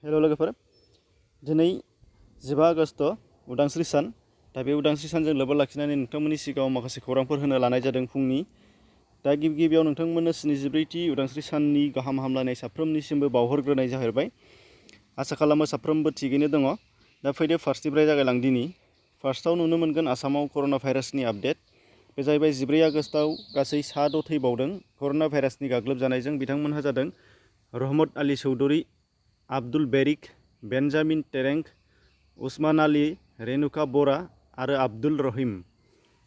हेल' लोगोफोर, दिनै 15 आगस्ट उदांस्रि सान। दा बे उदांस्रि सानजों लोब्बा लाखिनानै नोंथांमोननि सिगाङाव माखासे खौरांफोर होनो लानाय जादों फुंनि। दा गिबियाव नोंथांमोननो 73थि उदांस्रि साननि गाहाम हामलायनाय साफ्रोमनिसिमबो बावहरग्रोनाय जाहैबाय। आसा खालामो साफ्रोमबो थिगैनो दङ। दा फैदो फार्स्टनिफ्राय जागायलांदिनि। फार्स्टआव नुनो मोनगोन आसामाव कर'ना भाइरासनि आपडेट। बे जाहैबाय 14 आगस्टआव गासै 6 थैबावदों कर'ना भाइरासनि गाग्लोबजानायजों। बिथांमोनहा जादों रहमत आली चौधरी, आब्दुल बेरिक, बेन्जामिन टेरेंक, उस्मान आली, रेनुका बरा आरो आब्दुल रहिम।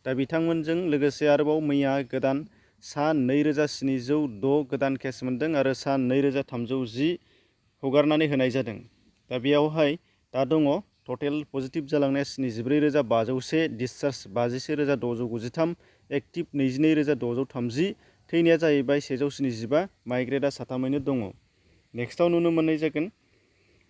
दा बिथांमोनजों लोगोसे आरोबाव मैया गोदान सा 2706 गोदान केस मोन्दों आरो सा 2310 हगारनानै होनाय जादों। दा बेयावहाय दा दङ टटेल पजिटिभ जालांनाया 74,501, डिसचार्ज 51,693, एक्टिभ 22,630, थैनाया जाहैबाय 175, माइग्रेटआ 3 दङ। नेक्स्टआव नुनो मोननाय जागोन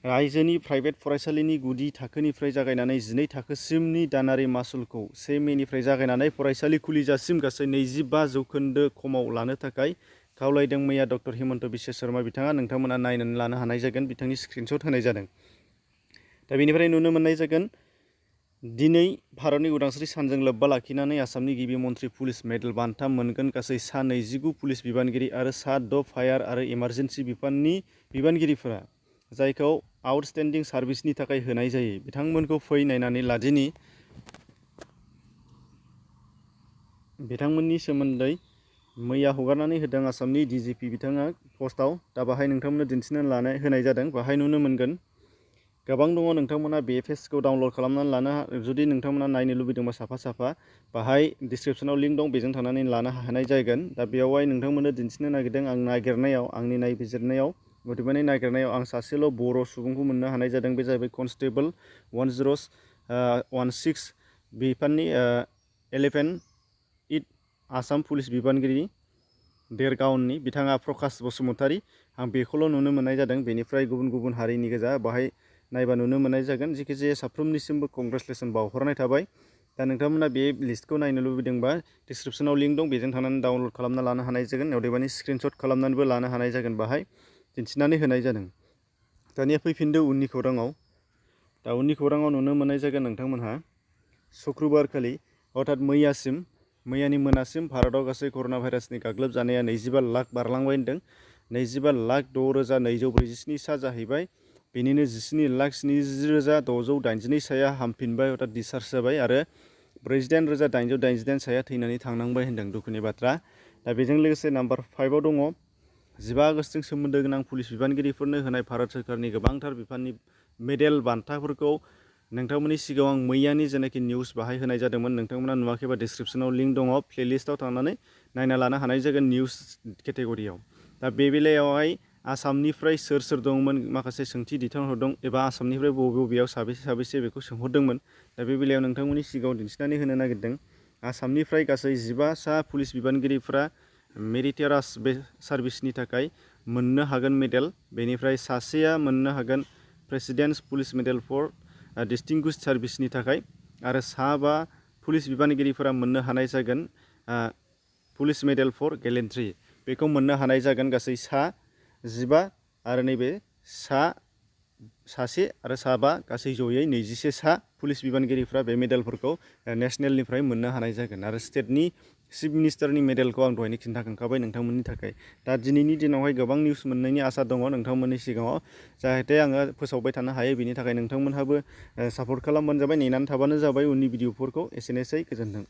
रायजोनि प्राइभेट फरायसालिनि गुदि थाखोनिफ्राय जागायनानै 12 थाखोसिमनि दानारि मासुलखौ 1 मेनिफ्राय जागायनानै फरायसालि खुलिजासिम गासै 25% खमाव लानो थाखाय खावलायदों मैया डक्टर हिमन्त बिश्व शर्मा बिथाङा। नोंथांमोना नायनानै लानो हानाय जागोन, बिथांनि स्क्रिनशट होनाय जादों। दा बेनिफ्राय नुनो मोननाय जागोन दिनै भारतनि उदांस्रि सानजों लोब्बा लाखिनानै आसामनि गिबि मन्थ्रि पुलिस मेडेल बान्था मोनगोन गासै सा 29 पुलिस बिबानगिरि आरो सा 6 फायार आरो इमारजेन्सि बिफाननि बिबानगिरिफोरा, जायखौ आउटस्टेन्डिं सार्भिसनि थाखाय होनाय जायो। बिथांमोनखौ फै नायनानै लादिनि। बिथांमोननि सोमोन्दै मैया हगारनानै होदों आसामनि DGP बिथाङा पस्टआव। दा बाहाय नोंथांमोननो दिन्थिनानै होनाय जादों। बाहाय नुनो मोनगोन गोबां दङ। नोंथांमोना बे पेजखौ डाउनलड खालामनानै लानो, जुदि नोंथांमोना नायनो लुबैदोंबा साफा बाहाय डिसक्रिपसनाव लिंक दं, बेजों थांनानै लानो हानाय जागोन। दा बेयावहाय नोंथांमोननो दिन्थिनो नागिरदों आं नागिरनायाव, आंनि नायबिजिरनायाव, अदेबानि नागिरनायाव आं सासेल' बर' सुबुंखौ मोननो हानाय जादों। बे जाहैबाय कनस्टेबल 1016 बिफाननि 11 आसाम पुलिस बिबानगिरि देरगावनि बिथाङा प्रकाश बसुमतारी। आं बेखौल' नुनो मोननाय जादों। बेनिफ्राय गुबुन गुबुन हारिनि गोजा बाहाय नायबा नुनो मोननाय जागोन। जिखिजाया साफ्रोमनिसिमबो कंग्रेचुलेसन बावहरनाय थाबाय। दा नोंथांमोना बे लिस्टखौ नायनो लुबैदोंबा डिसक्रिपसनाव लिंक दं, बेजों थांनानै डाउनलड खालामना लानो हानाय जागोन, अदेबानि स्क्रिनशट खालामनानैबो लानो हानाय जागोन। बाहाय दिन्थिनानै होनाय जादों। दानिया फैफिनदो उननि खौराङाव। दा उननि खौराङाव नुनो मोननाय जागोन नोंथांमोनहा शुक्रबारखालि अर्थात मैयानि मोनासिम भारतआव गासै कर'ना भाइरासनि गाग्लोबजानाया 25 लाख बारलांबाय होनदों। 25,06,247 सा जाहैबाय। बेनिनो 17,70,682 साया हामफिनबाय अर्थात डिसचार्ज जाबाय आरो 48,888 साया थैनानै थांनांबाय होनदों। दुखुनि बाथ्रा। दा बेजों लोगोसे नाम्बार 5आव दङ 15 आगस्तजों सोमोन्दो गोनां पुलिस बिबानगिरिफोरनो होनाय भारत सोरखारनि गोबांथार बिफाननि मेडेल बान्थाफोरखौ नोंथांमोननि सिगाङाव आं मैयानि जेनाखि निउस बाहाय होनाय जादोंमोन। नोंथांमोना नुवाखैबा डिसक्रिपसनाव लिंक दङ, प्लेलिस्टआव थांनानै नायना लानो हानाय जागोन निउस केटेगरियाव। दा बे बेलायावहाय आसामनिफ्राय सोर सोर दंमोन माखासे सोंथि दैथायहरदों, एबा आसामनिफ्राय बबेयाव साबेसे बेखौ सोंहरदोंमोन। दा बे बेलायाव नोंथांमोननि सिगाङाव दिन्थिनानै होनो नागिरदों। आसामनिफ्राय गासै 15 सा पुलिस बिबानगिरिफोरा मेरिटरियास बे सार्भिसनि थाखाय मोननो हागोन मेडेल। बेनिफ्राय सासेया मोननो हागोन प्रेसिडेन्टस पुलिस मेडेल फर डिस्टिंगुइश्ड सार्भिसनि थाखाय, आरो 5 पुलिस बिबानगिरिफोरा मोननो हानाय जागोन पुलिस मेडेल फर गेलेन्ट्रि। बेखौ मोननो हानाय जागोन गासै 15 आरो नैबे सासे आरो 5 गासै जयै 21 सा पुलिस बिबानगिरिफ्रा बे मेडेलफोरखौ नेसनेलनिफ्राय मोननो हानाय जागोन। आरो स्टेटनि चिफ मिनिस्टारनि मेडेलखौ आं दहायनो खिन्थाखांखाबाय नोंथांमोननि थाखाय। दा दिनैनि दिनावहाय गोबां निउस मोननायनि आसा दङ नोंथांमोननि सिगाङाव, जाहाथे आङो फोसावबाय थानो हायो। बेनि थाखाय नोंथांमोनहाबो सापर्ट खालामबानो जाबाय, नेनानै थाबानो जाबाय उननि भिडिअफोरखौ। एसेनोसै, गोजोन्थों।